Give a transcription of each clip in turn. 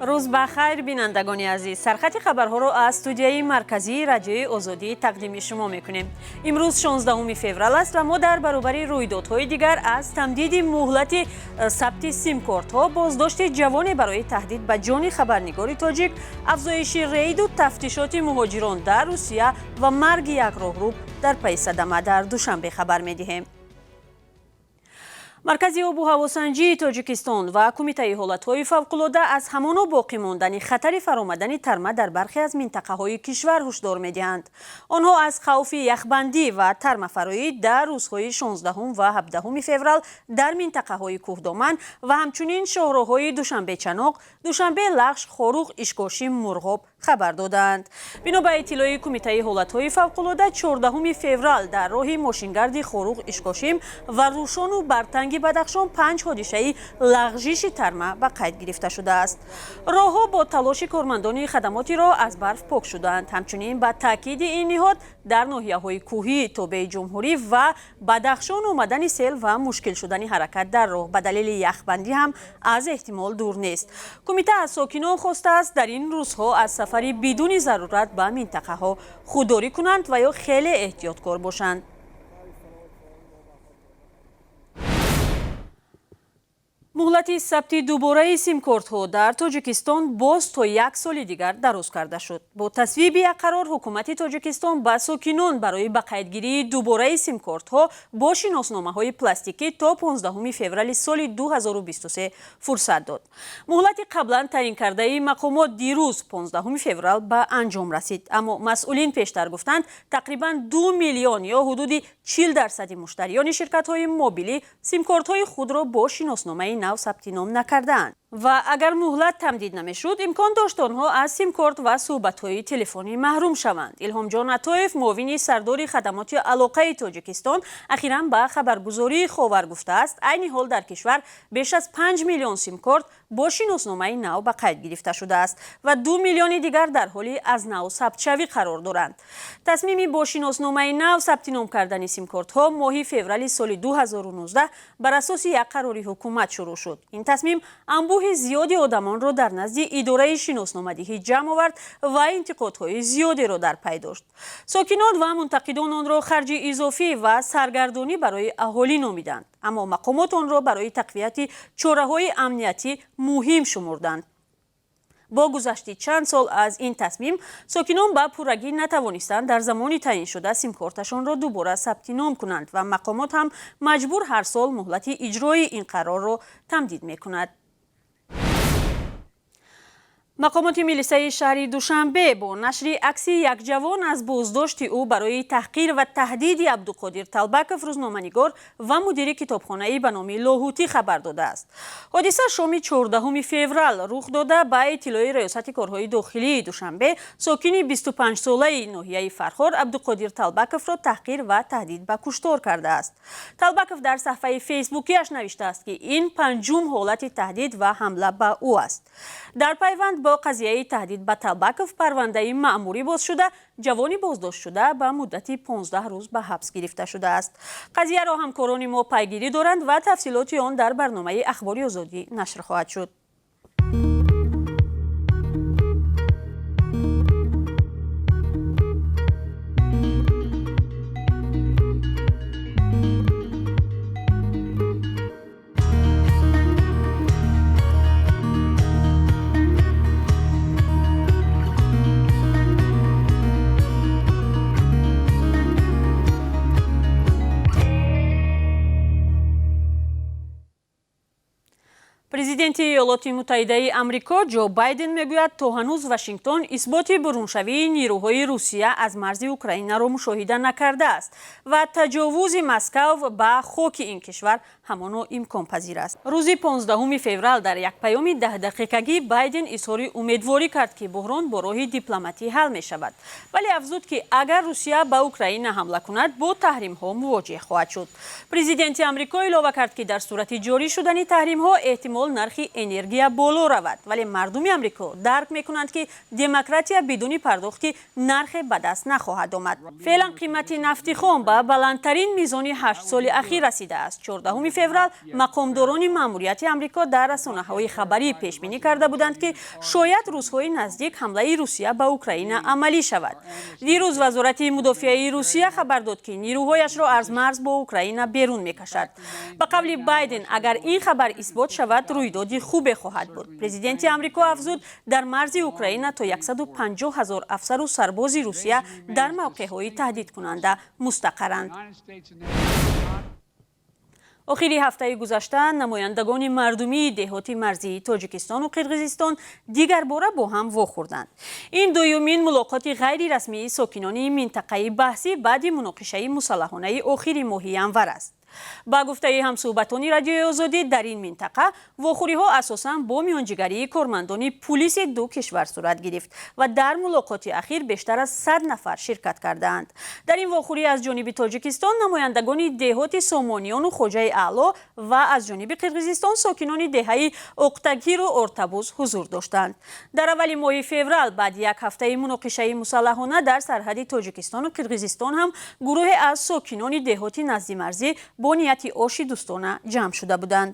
Рӯз ба хайр, бинандагони азиз. Сархати хабарҳоро аз студияи марказии Радиои Озодӣ тақдими шумо мекунем. Имрӯз 16 феврал аст ва мо дар баробари рӯйдодҳои дигар аз тамдиди муҳлати сабти симкортҳо, боздошти ҷавоне барои таҳдид ба ҷони хабарнигори тоҷик, афзоиши рейду тафтишоти муҳоҷирон дар Русия ва марги як роҳруб дар пайи садама дар Душанбе хабар медиҳем. Маркази обу ҳавосанҷии Тоҷикистон ва Кумитаи ҳолатҳои фавқулода аз ҳамоно боқӣ мондани хатари фаромадани тарма дар бархе аз минтақаҳои кишвар ҳушдор медиҳанд. Онҳо аз хавфи яхбандӣ ва тармафароӣ дар рӯзҳои 16 ва 17 феврал дар минтақаҳои кӯҳдоман ва ҳамчунин шоҳроҳҳои Душанбе-Чаноқ, Душанбе-Лахш, Хоруғ, Ишкошим, Мурғоб хабар додаанд. Бино ба иттилои Кумитаи ҳолатҳои фавқулода, 14 феврал дар роҳи мошингарди Хоруғ, Ишкошим ва Рӯшону Бартанги Бадахшон 5 ҳодисаи лағжиши тарма ба қайд гирифта шудааст. Роҳҳо бо талоши кормандони хадамоти роҳ аз барф пок шудаанд. Ҳамчунин, ба таъкиди ин ниҳод, дар ноҳияҳои кӯҳии тобеи ҷумҳурӣ ва Бадахшон омадани сел ва мушкил шудани ҳаракат дар роҳ ба далели яхбандӣ ҳам аз эҳтимол дур нест. Кумита аз сокинон хостааст, дар ин рӯзҳо аз сафари бидуни зарурат ба минтақаҳо худдорӣ кунанд ва ё хеле эҳтиёткор бошанд. Муҳлати сабти дубораи симкортҳо дар Тоҷикистон боз то як соли дигар дароз карда шуд. Бо тасвиби як қарор, ҳукумати Тоҷикистон ба сокинон барои ба қайдгирии дубораи симкортҳо бо шиносномаҳои пластикӣ то 15 феврали соли 2023 фурсат дод. Муҳлати қаблан таъин кардаи мақомот дирӯз, 15 феврал, ба анҷом расид, аммо масъулин пештар гуфтанд, тақрибан 2 миллион ё ҳудуди 40 дарсади муштариёни ширкатҳои мобилӣ симкортҳои худро бо шиносномаи нав сабти ном накардаанд ва агар муҳлат тамдид намешуд, имкон дошт онҳо аз симкорт ва суҳбатҳои телефонӣ маҳрум шаванд. Илҳомҷон Атоев, муовини сардори хадамоти алоқаи Тоҷикистон, ахиран ба хабаргузории Ховар гуфтааст, айни ҳол дар кишвар беш аз 5 миллион симкорт бо шиносномаи нав ба қайд гирифта шудааст ва 2 миллиони дигар дар ҳоли аз нав сабтшавӣ қарор доранд. Тасмими бо шиносномаи нав сабти ном кардани симкортҳо моҳи феврали соли 2019 бар асоси як қарори ҳукумат шурӯъ шуд. Ин тасмим анбӯҳи зиёди одамонро дар назди идораи шиносномадиҳӣ ҷамъ овард ва интиқодҳои зиёдеро дар пай дошт. Сокинон ва мунтақидон онро харҷи изофӣ ва саргардонӣ барои аҳолӣ номиданд, аммо мақомот онро барои тақвияти чораҳои амниятӣ муҳим шумурданд. Бо гузашти чанд сол аз ин тасмим, сокинон ба пуррагӣ натавонистанд дар замони таъиншуда симкорташонро дубора сабти ном кунанд ва мақомот ҳам маҷбур ҳар сол муҳлати иҷрои ин қарорро тамдид мекунад. Мақомоти милисаи шаҳри Душанбе бо нашри акси як ҷавон аз боздошти ӯ барои таҳқир ва таҳдиди Абдуқодир Талбаков, рӯзноманигор ва мудири китобхонаи ба номи Лоҳутӣ, хабар додааст. Ҳодиса шоми 14 феврал рух дода. Ба иттилои Раёсати корҳои дохилии Душанбе, сокини 25-солаи ноҳияи Фархор Абдуқодир Талбаковро таҳқир ва таҳдид ба куштор кардааст. Талбаков дар саҳфаи фейсбукиаш навиштааст, ки ин панҷум ҳолати таҳдид ва ҳамла ба ӯ аст. Дар пайванд бо қазияи таҳдид ба Талбаков парвандаи маъмурӣ боз шуда, ҷавони боздоштшуда ба муддати 15 рӯз ба ҳабс гирифта шудааст. Қазияро ҳамкорони мо пайгирӣ доранд ва тафсилоти он дар барномаи Ахбори Озодӣ нашр хоҳад шуд. Президенти Иёлоти Муттаҳидаи Амрико Ҷо Байден мегӯяд, то ҳанӯз Вашингтон исботи буруншавии нирӯҳои Русия аз марзи Украинаро мушоҳида накардааст ва таҷовузи Москав ба хоки ин кишвар ҳамоно имконпазир аст. Рӯзи 15 феврал дар як паёми 10-дақиқагӣ Байден изҳори умедворӣ кард, ки буҳрон бо роҳи дипломатӣ ҳал мешавад, вале афзуд, ки агар Русия ба Украина ҳамла кунад, бо таҳримҳо мувоҷеҳ хоҳад шуд. Президенти Амрико илова кард, ки дар сурати ҷорӣ шудани таҳримҳо эҳтимол Нархи энергия боло равад, вале мардуми Амрико дарк мекунанд, ки демократия бидуни пардохти нархе ба даст нахоҳад омад. Феълан қимати нафти хом ба баландтарин мизони 8 соли ахир расидааст. 14 феврал мақомдорони маъмурияти Амрико дар расонаҳои хабарӣ пешбинӣ карда буданд, ки шояд рӯзҳои наздик ҳамлаи Русия ба Украина амалӣ шавад. Дирӯз Вазорати мудофиаи Русия хабар дод, ки нирӯҳояшро аз марз бо Украина берун мекашад. Ба қавли Байден, агар ин хабар исбот шавад, рӯйдоди хубе хоҳад буд. Президенти Амрико афзуд, дар марзи Украина то 150 ҳазор афсару сарбози Русия дар мавқеъҳои таҳдидкунанда мустақарранд. Охири ҳафтаи гузашта намояндагони мардумии деҳоти марзии Тоҷикистону Қирғизистон дигарбора бо ҳам вохӯрданд. Ин дуюмин мулоқоти ғайрирасмии сокинони минтақаи баҳсӣ баъди муноқишаи мусаллаҳонаи охири моҳи январ аст. Ба гуфтаи ҳамсӯҳбатони Радиои Озодӣ, дар ин минтақа вохӯриҳо асосан бо миёнҷигарии кормандони пулиси ду кишвар сурат гирифт ва дар мулоқоти ахир бештар аз 100 нафар ширкат кардаанд. Дар ин вохӯрӣ аз ҷониби Тоҷикистон намояндагони деҳоти Сомониёну Хоҷаи Аъло ва аз ҷониби Қирғизистон сокинони деҳаи Оқтагиру Ортабуз ҳузур доштанд. Дар аввали моҳи феврал, баъди як ҳафтаи муноқишаи мусаллаҳона дар сарҳади Тоҷикистону Қирғизистон ҳам гурӯҳе аз сокинони деҳоти наздимарзӣ бо нияти оши дӯстона ҷамъ шуда буданд.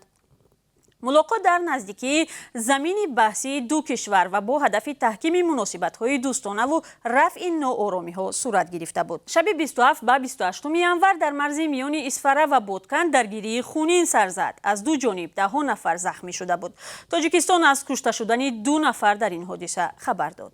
Мулоқот дар наздикии замини баҳсии ду кишвар ва бо ҳадафи таҳкими муносибатҳои дӯстонаву рафъи нооромиҳо сурат гирифта буд. Шаби 27 ба 28 январ дар марзи миёни Исфара ва Бодкан даргирии хунин сар зад. Аз ду ҷониб даҳҳо нафар захмӣ шуда буд. Тоҷикистон аз кушта шудани ду нафар дар ин ҳодиса хабар дод.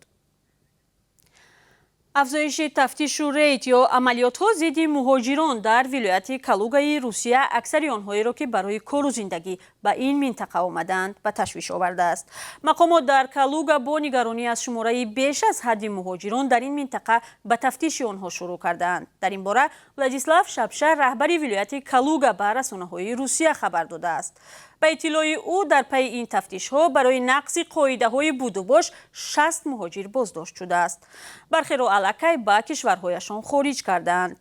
Афзоиши тафтишу рейд ё амалиётҳо зидди муҳоҷирон дар вилояти Калугаи Русия аксари онҳоеро, ки барои кору зиндагӣ ба ин минтақа омадаанд, ба ташвиш овардааст. Мақомот дар Калуга бо нигаронӣ аз шумораи беш аз ҳадди муҳоҷирон дар ин минтақа ба тафтиши онҳо шурӯъ кардаанд. Дар ин бора Владислав Шапша, раҳбари вилояти Калуга, ба расонаҳои Русия хабар додааст. Ба иттилои ӯ, дар пайи ин тафтишҳо барои нақзи қоидаҳои будубош 60 муҳоҷир боздошт шудааст. Бархеро аллакай ба кишварҳояшон хориҷ кардаанд.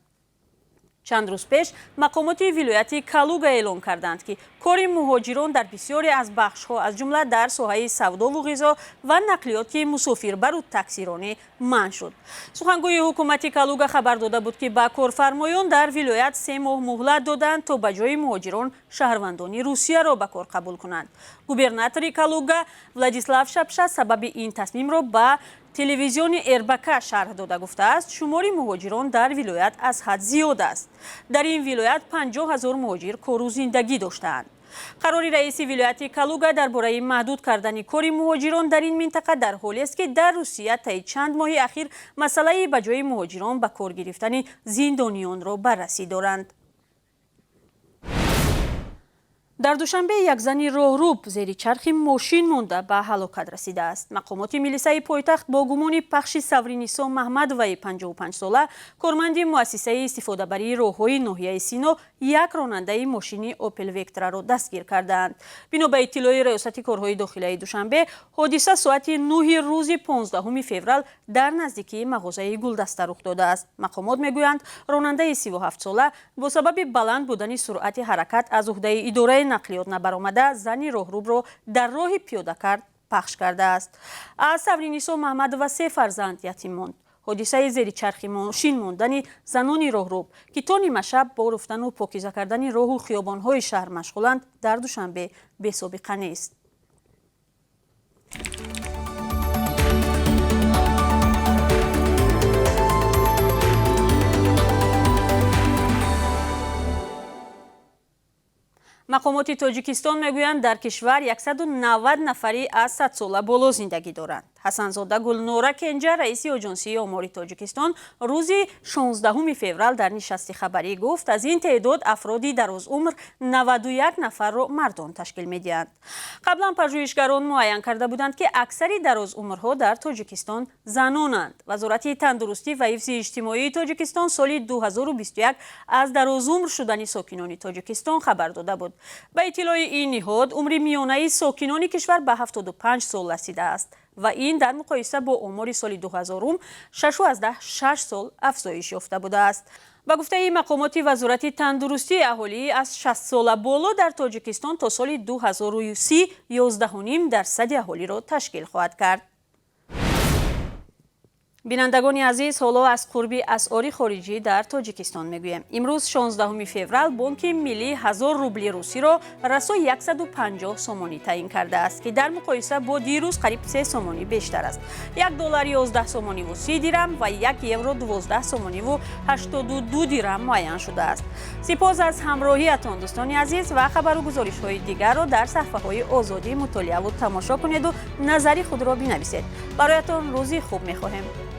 Чанд рӯз пеш мақомоти вилояти Калуга эълон карданд, ки кори муҳоҷирон дар бисёре аз бахшҳо, аз ҷумла дар соҳаи савдову ғизо ва нақлиёти мусофирбару таксиронӣ, манъ шуд. Сухангӯи ҳукумати Калуга хабар дода буд, ки ба корфармоён дар вилоят 3 моҳ муҳлат доданд, то ба ҷои муҳоҷирон шаҳрвандони Русияро ба кор қабул кунанд. Губернатори Калуга Владислав Шапша сабаби ин тасмимро ба телевизиони РБК шарҳ дода гуфтааст, шумори муҳоҷирон дар вилоят аз ҳад зиёд аст. Дар ин вилоят 50 000 муҳоҷир кору зиндагӣ доштаанд. Қарори раиси вилояти Калуга дар бораи маҳдуд кардани кори муҳоҷирон дар ин минтақа дар ҳолест, ки дар Русия таи чанд моҳи ахир масъалаи ба ҷои муҳоҷирон ба кор гирифтани зиндониёнро баррасӣ доранд. Дар Душанбе як зани роҳруб зери чархи мошин монда ба ҳалокат расидааст. Мақомоти милисаи пойтахт бо гумони пахши Савринисо Маҳмадоваи 55сола, корманди муассисаи истифодабарии роҳҳои ноҳияи Сино, як ронандаи мошини Опел Вектраро дастгир кардаанд. Бино ба иттилои Раёсати корҳои дохилаи Душанбе, ҳодиса соати 9 рӯзи 15 феврал дар наздикии мағозаи Гулдаста рух додааст. Мақомот мегӯянд, ронандаи 37сола бо сабаби баланд будани суръати ҳаракат аз уҳдаи идораи нақлиёт набаромада, зани роҳрубро дар роҳи пиёдакард пахш кардааст. Аз Савринисо Маҳмадова се фарзанд ятим монд. Ҳодисаи зери чархи мошин мондани занони роҳруб, ки то нимашаб бо руфтану покиза кардани роҳу хиёбонҳои шаҳр машғуланд, дар Душанбе бесобиқа нест. Мақомоти Тоҷикистон мегӯянд, дар кишвар 190 нафари аз 100 сола боло зиндагӣ доранд. Ҳасанзода Гулнора Кенҷа, раиси Оҷонсии омори Тоҷикистон, рӯзи 16 феврал дар нишасти хабарӣ гуфт, аз ин теъдод афроди дарозумр 91 нафарро мардон ташкил медиҳанд. Қаблан пажӯҳишгарон муайян карда буданд, ки аксари дарозумрҳо дар Тоҷикистон занонанд. Вазорати тандурустӣ ва ҳифзи иҷтимоии Тоҷикистон соли 2021 аз дарозумр шудани сокинони Тоҷикистон хабар дода буд. Ба иттилои ин ниҳод, умри миёнаи сокинони кишвар ба 75 сол расидааст ва ин дар муқоиса бо омори соли 2000 6,6 сол афзоиш ёфта будааст. Ба гуфтаи мақомоти Вазорати тандурустӣ, аҳолии аз 60 сола боло дар Тоҷикистон то соли 2030 11,5% аҳолиро ташкил хоҳад кард. Бинандагони азиз, ҳоло аз қурби асъори хориҷӣ дар Тоҷикистон мегӯем. Имрӯз, 16 феврал, Бонки Миллӣ 1000 рубли русиро расо 150 сомонӣ таъин кардааст, ки дар муқоиса бо дирӯз қариб 3 сомонӣ бештар аст. 1 доллар 11 сомониву 30 дирам ва 1 евро 12 сомониву 82 дирам муайян шудааст. Сипос аз ҳамроҳиятон, дӯстони азиз, ва хабару гузоришҳои дигарро дар саҳфаҳои Озодӣ мутолиаву тамошо кунеду назари худро бинависед. Бароятон рӯзи хуб мехоҳем.